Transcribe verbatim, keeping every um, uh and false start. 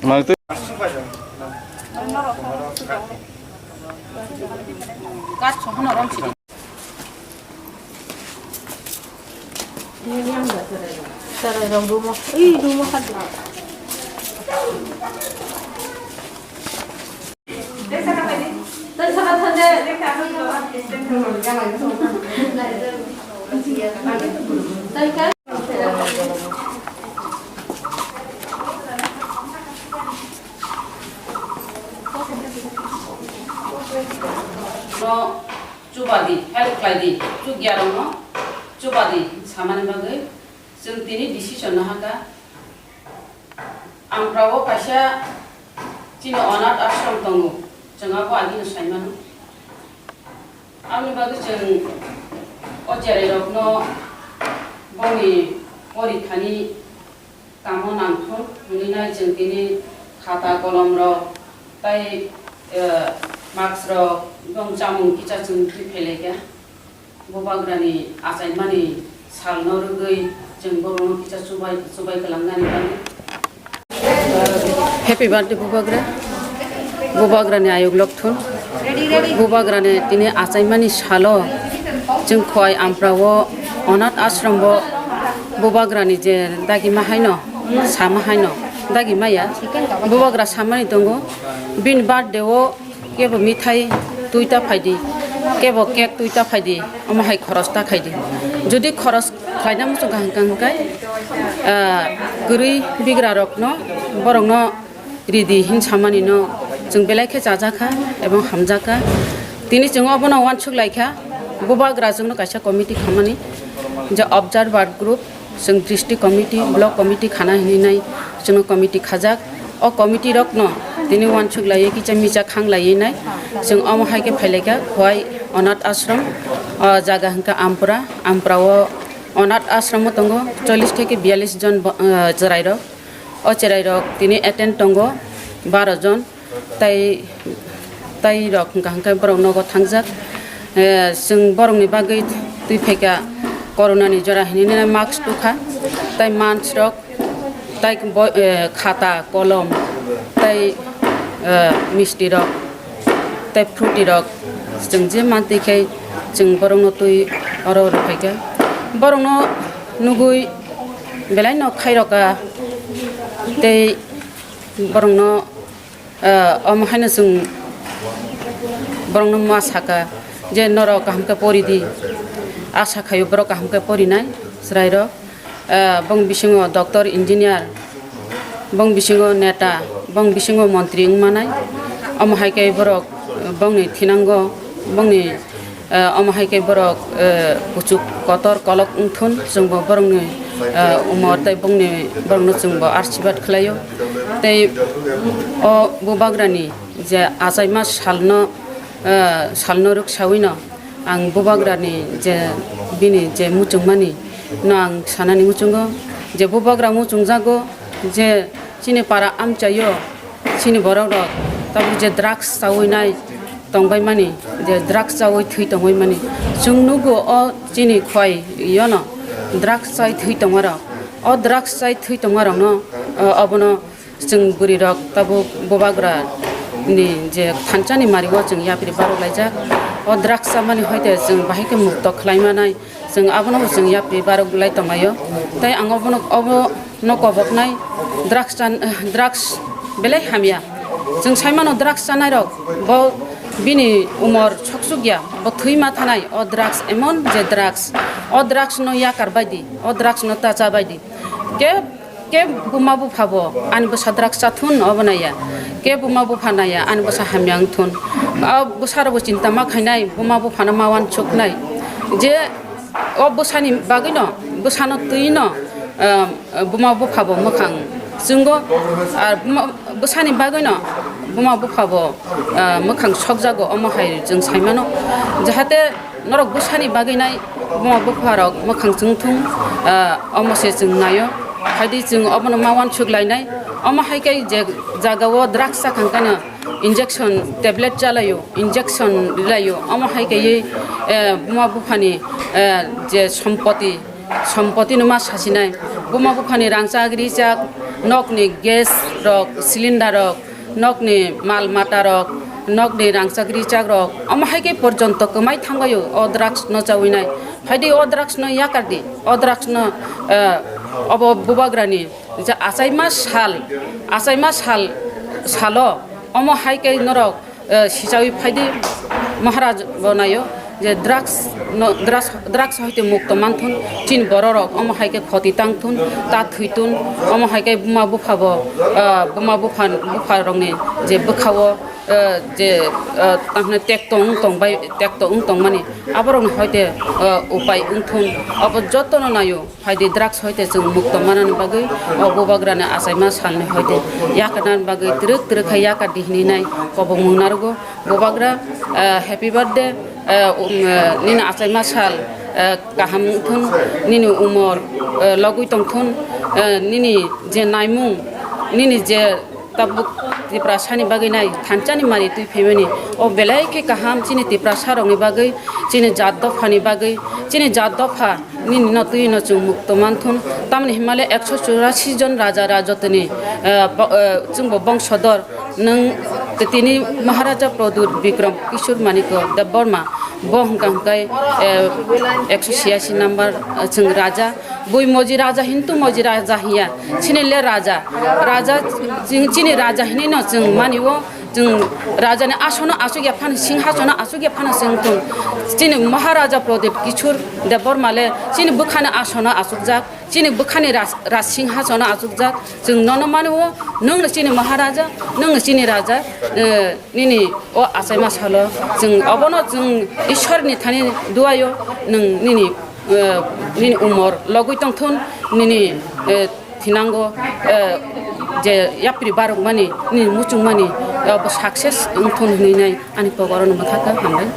Manui twi. Kat sohano rom sidi. Sarai rok rumo. Ih, rumo khat. No chubadi, help khlaidi, chukyarokno chubadi samani bagwi chwng tini decision no haka. Amprao kaisa chini onath ashram tongo, chwng abo agino saimano. Aboni bagwi chwng o cherairokno bongni porikhani kamo nangthok hwnwi nai chwng tini khata kolomrok tei, eh, mask rok, bong chamung kisa chwng twi phailaikha. Bubagrani achaimani salno rwgwi chwng borokno kisa chubai, chubai kwlangnani bagwi. Happy birthday Bubagra. Bubagrani ayuk lokthun. Bubagrani tini achaimani salo chwng Khowai Amprao onath ashrambo Bubagrani je dagima haino, sama haino, dagima ya. Bubagra samani tongo, bini birthday o kebo mithai twi ta phaidi, kebo cake twi ta phaidi, omo hai khoros ta khaidi. Jodi khoros khlaina muchung kha hwnka hwnkhe, ah, kwrwi bigra rokno, borokno ridi hin samani no chwng belai khe chajakha ebong hamjakha. Tini chwng obono uansuk laikha, Bubagra chwngno kaisa committee khamani, je observer group, chwng district committee, block committee khana hinwi nai chwngno committee khajak. O committee rokno tini uansuk laiwi kisa misa khang laiwi nai chwng omo hai khe phailaikha Khowai onath ashram, o jaga hwnkha Ampura, Ampura o onath ashram o tongo chollish theke biyallish jon bo-, ah, chwrairok. O chwrairok tini attend tongo baro jon. Tai, tai rok hwnkha hwnkhe borok nogo thangjak. Eh, chwng borokni bagwi twi phaikha corona ni jora hinwi nini mask tukha, tai mask rok, tai bo-, eh, khata, kolom, tai, eh, misti rok, tai fruti rok, chwng je mantwi khai chwng borokno twi oro rw phaikha. Borokno nugwi belai no khairokha, tei borokno Ah, omo haino chwng borokno ma saka je norok kaham khe pori di, asa khaio borok kaham khe porinai chwrairok. Ah, bong bisingo doctor, engineer, bong bisingo neta, bong bisingo montri wng manai. Omo hai khe borok bongni thinango, bongni Eh, omo hai khe borok, eh, kuchuk kotor kolok wngthun, chwngbo borokni, eh, umor tei bongni, borokno chwngbo arsibat khlaio. Tei o Bubagrani je achaima salno, eh, salno rwksawino ang Bubagrani je bini je muchungmani no ang sanani muchungo je Bubagra muchungjago je chini para amchaio chini borok rok tabuk je drugs chawi nai tongbai mani, je drugs chawi thwi tongbai mani. Chwng nugo o chini Khowai yono drugs chai thwi tongma rok. O drugs chai thwi tongma rokno, o, obono chwng bwrwi rok tabuk Bubagra ni je thansa ni mari o chwng yapri barok laijak. O drugs chamani hoite chwng bahai khe mukto khlai manai. Chwng abono bo chwng yapri barok lai tonglaio. Tei ang obono, obono koboknai drugs chan-, drugs belai hamya. Chwng saimano drugs chanairok bo bini umor soksukya, bo thwi ma thanai. O drugs emon je drugs, o drugs no yakar baidi, o drugs no tacha baidi. Ke Ke buma bupha bo ani bwsa drugs chathun obo naiya. Ke buma bupha naiya ani bwsa hamya wngthun. O bwsa rokbo chinta ma khainai, buma buphano ma uansuknai. Je o bwsani bagwino, bwsano twino, um, buma bupha bo mwkhang chwngo. Ar buma, bwsani bagwino Buma bupha bo, ah, mwkhang sokjago, omo hai chwng sai mano. Jahate norok bwsani bagwi nai buma bupha rok mwkhang chwng thung, ah, omo se chwng naio. Phaidi chwng obono ma uansuk lainai. Omo hai khe je jagao drugs chakhang kano injection tablet chalaio, injection rilaio. Omo hai khe, eh, buma buphani, eh, je sompoti, sompoti no ma sasinai. Buma buphani rangchak rijak, nokni gas rok, cylinder rok, nokni mal mata rok, nokni rangchak rijak rok, omo hai khe porjonto kwmai thangbaio o drugs no chawi nai. Phaidi o drugs no yakar di, o drugs no, eh, obo bubagrani je achaima sal, achaima sal, salo omo hai khe norok, eh, sichawi phaidi Maharaj bo naio. Je drugs no, drugs, drugs hoite mukto manthun, chini bororok omo hai khe khoti tangthun, ta thwitun, omo hai khe buma bupha bo, ah, buma bupha, bupha rokni je bwkhao, ah, je, ah, tanghnai tekto wng tongbai, tekto wng tongmani, aborokni hoite, ah, upai wngthun, abo jotono naio. Phaidi drugs hoite chwng mukto manani bagwi, o bubagrani achaima salni hoite yakarnani bagwi twrwk twrwk khe yakar di hinwi nai kobongmung narwgo. Bubagra, eh, happy birthday, eh, um, eh, nini achaima sal, eh, kaham wngthun, nini umor, eh, logwi tongthun, eh, nini je naimung, nini je tabuk Tiprasani bagwi nai thanchani mari twi phaimani, o belai khe kaham chini Tiprasa rokni bagwi, chini jat dophani bagwi, chini jat dopha nini no twi no chwng mukto manthun. Tamni himale ekso churasi jon raja rajotini, eh, bo-, eh, chwngbo bongsodor nwng tini Maharaja Pradyut Bikram Kishore Manikya Debbarma bo hwnkha hwnkhe, eh, ekso chhiyasi number, eh, chwng raja. Bui moji raja hintu moji raja hiya. Chini le raja. Raja, chini, chini raja hinwi no chwng mani o. Chwng raja ni asono aswk ya phano, singhasono aswk ya phano chwng thung. Chini Maharaja Pradyut Kishore Debbarma le chini bwkhani asono aswkjak. Chini bwkhani ras-, ras singhasono aswkjak. Chwng nono mani o, nwng no chini Maharaja, nwng no chini raja, eh, nini o achaima salo. Chwng obono chwng Ishwar ni thani duaio nwng nini eh, nini umor logwi tongthun, nini, eh, thinango, eh, je yapri barokmani, nini muchungmani, eh, bo success wngthun hinwi nai ani kok orono mwthakha, hambai.